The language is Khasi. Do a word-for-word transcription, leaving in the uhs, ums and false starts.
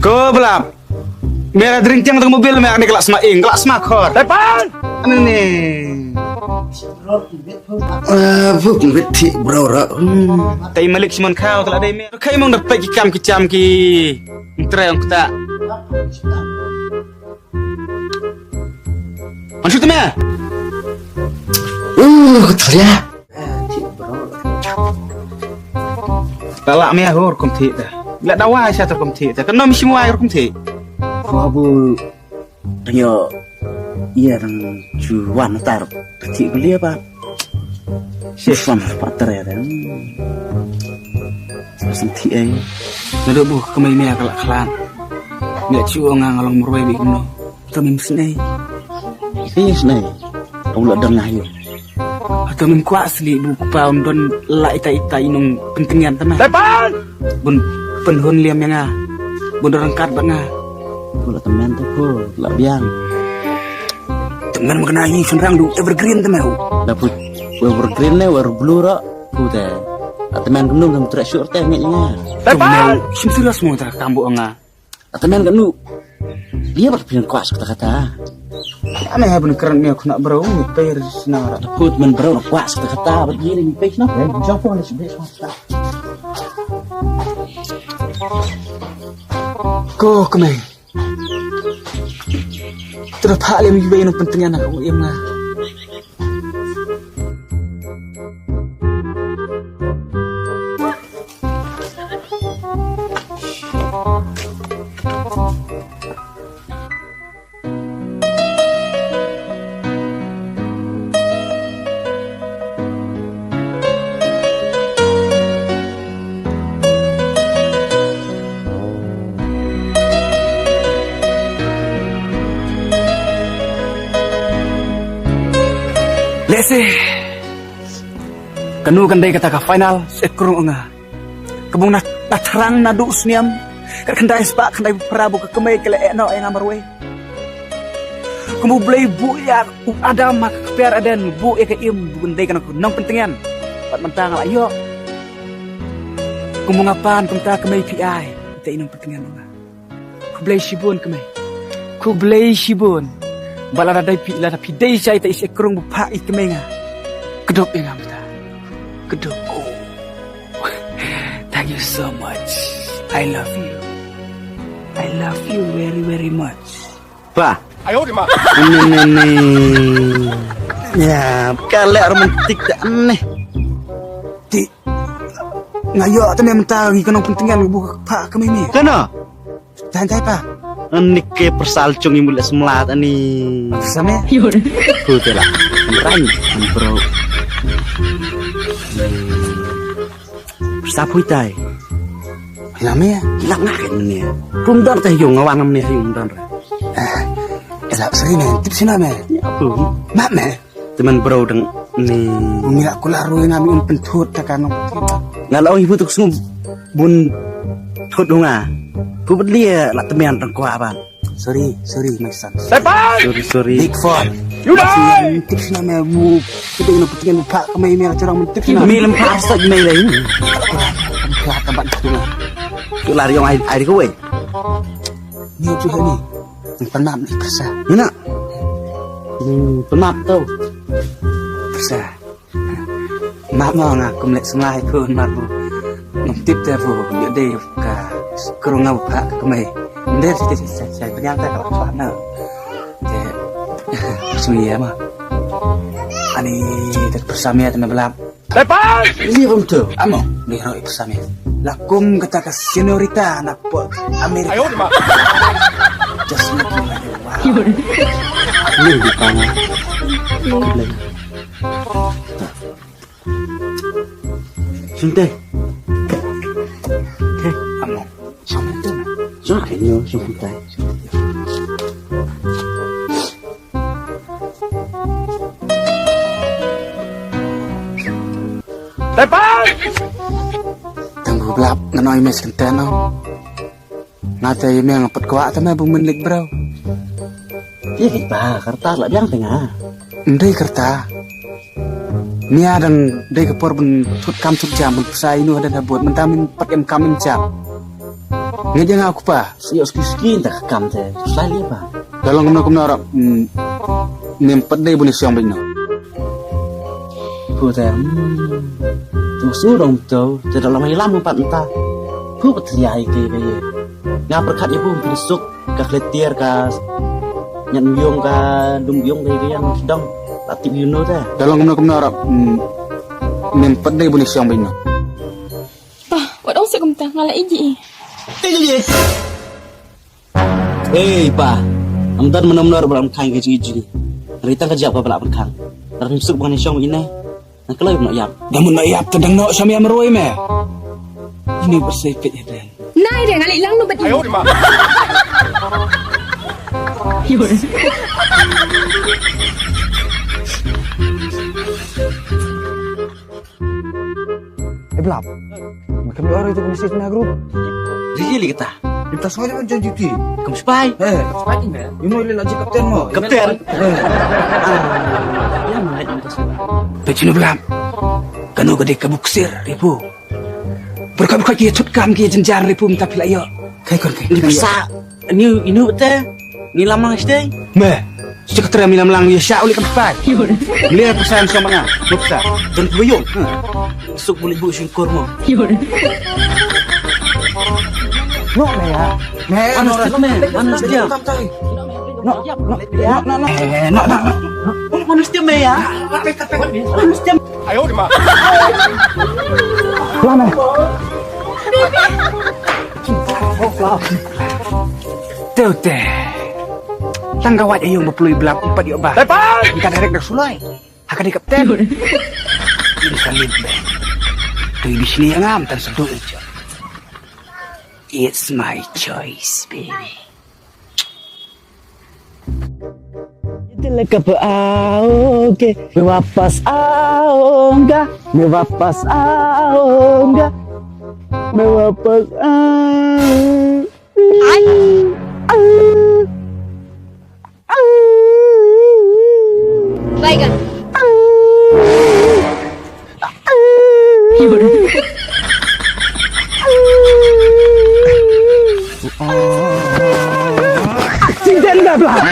Ko Blap. Me la dring tiang tang mobil me ani ka la sma ing, ka la sma khor. Tepan. Ani ne. Ah, buk bit ti bro ra. Hmm. Tai malik Simon kau ka la dei me. Kai mong da pek ki kam ki jam ki. Ntre ong kata. An shu te me. Uh, ka thlia. Ka la me hor kum thi da. La dawa sha ta kum thi da. Ka nom shi muai kum thi. Babu. Tang yo. Iya tang ju wan tar. Ka thi ka lia ba. Shi wan pa tar ya tang. Sum thi ai. Nado bu ka mai me ka la khlan. Me chu nga nga long mroi bi kumno. Ka mem snei. Snei snei. Ka u la dang ayu. Ka mem kwah sli bu kpa um don la ita ita inung pentengian tama. Tepan. Bun penhun liam yang ah. Bun dorang kat banga. Ku la temen tu ku la biang. Temen makna yi senrang du evergreen tama. Daput evergreen le wer blue ro. Ku te. Temen kemnum kam trek syur te ngek nga. Tepan. Sim serius mu ta kambu nga. Ataman ka nu. Dia berpindah kuat sekata kata. Ane ha bun keren me khuna bro me per sna ra. Put men bro na kuat sekata kata bad ye ni pe sna. Eh, jump on this bitch. Ko kemai. Terus pak lem ibai no penting anak aku em nga. Let's see. Kano kan dei kata ka final, sha krung nga. Ka bung na, na thrang naduh u sniam. Ka khyndai spah, khyndai phra bu ka kmie ka la eh noh ïa nga marwei. Kumba U Blei buh ïa u Adam ha ka kper Eden, buh ïa ka Im, bu kan dei ka nong, nongpyntngen. Pat mynta nga la ïoh. Kumba nga pan, kumta kmie phi ai. Te i nongpyntngen nga. Khublei shibun kmie. Khublei shibun. Ba lada dei phi, lada phi dei shai te i sha krung bu phah i kmie nga. Kdup ïa nga mynta. Kdup. Oh. Thank you so much. I love you. I love you very, very much. Pa. Ayo di ma. Ne, ne, ne. Ya, ka leh romantik ta ne. Ti. Nga ïoh te mynta ngi ka nongpyntngen bu phah kmie. Kano? Tang tai pa. Ani ke persal chung i mula semlat ani. Sama. Ku te la. Ran, bro. Persal pui tai. Ila me. Ila nga ke ni. Kum dar te yung awan ni yung dar. Eh, ila seri me. Tip sina me. Ya apa? Mak me. Teman bro dang ni. Bumi la kula rui ngam um penthut ta kano. Nga la ong ibu tu sum bun thut nga. Ku bedli la teman dang kwa ban. Sorry, sorry my son. Sorry, sorry. Big fan. Yuda. Tip sina me bu. Kita ina putikan bu phah kemai me la chorang tip sina. Mi lem phah sa me la ini. Kula ka ban tu. Kula riong ai ai ko wei. Ni tu ni. Penap ni pyrsa. Mina. Hmm, penap tu. Pyrsa. Map mo nga kum leh sma hi kun map mo. Ngam tip te fu yo de ka krung ngau pha kmai. Nder ti ti sa sa pnyang ta ka pha na. Te smi ya ma. Ani te pyrsa me te na belap. Tepan! Ni rum tu. Amo, ni roi pyrsa me. La kum kata ka senorita na po Amerika. Ayo ma. Just looking like a wow. Ni di pang. Sinte. Hey, amo. Sante. Sante, sante. Tepat. Tang bu blap ngan oi mes kenten no. Nga te ïa me nga pat kwah te me bun mynlik bro. Ïa ki ba karta la biang te nga. Ndei karta. Mia dang dei ka por bun thut kam thut jam bun psa inu hadan habut mynta min pat em kam em jam. Nga jang aku pa. Sio ski ski ta kam te. Slai li pa. Dalam kumno kumno rap. Hmm. Mem pat dei buni siang bino. Pu te. Tu su dong tu. Te dalam hilam pat ta. Pu pat liai ke ke. Nga perkat ya pu pi suk. Ka khletir ka. Nyan yung ka dum yung ke ke yang sedang. Tatip yuno te. Dalam kumno kumno rap. Hmm. Mem pat dei buni siang bino. Pa, wat ong sik kumta, nga la iji. Iji. Hey pa, am dan mana menor balam khang ke iji. Ritang ka jap ka balam khang. Ran suk bang ni shong ine. Nang kelai nak yap. Dah mun nak yap tendang nak sham yam roi me. Ini bersepit ya dan. Nai dia ngali lang nu beti. Eh, Blap. Makan dua hari tu message na group. Dia dia kata. Kita semua jangan janji ti. Kamu spy. Eh, spy ni. Imo le lagi kapten mo. Kapten. Eh. Ah, ya mana kita semua. Pecinu Blap. Kanu gede kabuksir ribu. Berkat berkat kia cut kam kia jenjar ribu minta pila yo. Kai kon kai. Ni pisa. Ni inu te. Ni lamang sdei. Me. Sdei ka tram ni lamang ya sha uli kan pai. Mele pesan sama nga. Nuksa. Dan kuyung. Suk buli bu singkur mo. No me ya. Me. Mana sdei me? Mana sdei? No, no, no, no, no. Eh, no, no, no. Mana sdei me ya? Mana sdei? Ayo di ma. Lama. Teu te. Tang ka waj ayung bapului Blap empat yuk ba. Tepat. Engka direct dah sulai. Haka di kapten. Ini salib be. Tu ibi sini ngam tan seduk. It's my choice, baby. Dill kap aoge, main wapas aonga, main wapas aonga, main wapas aonga. Ai. Baigan. Accident dah belah.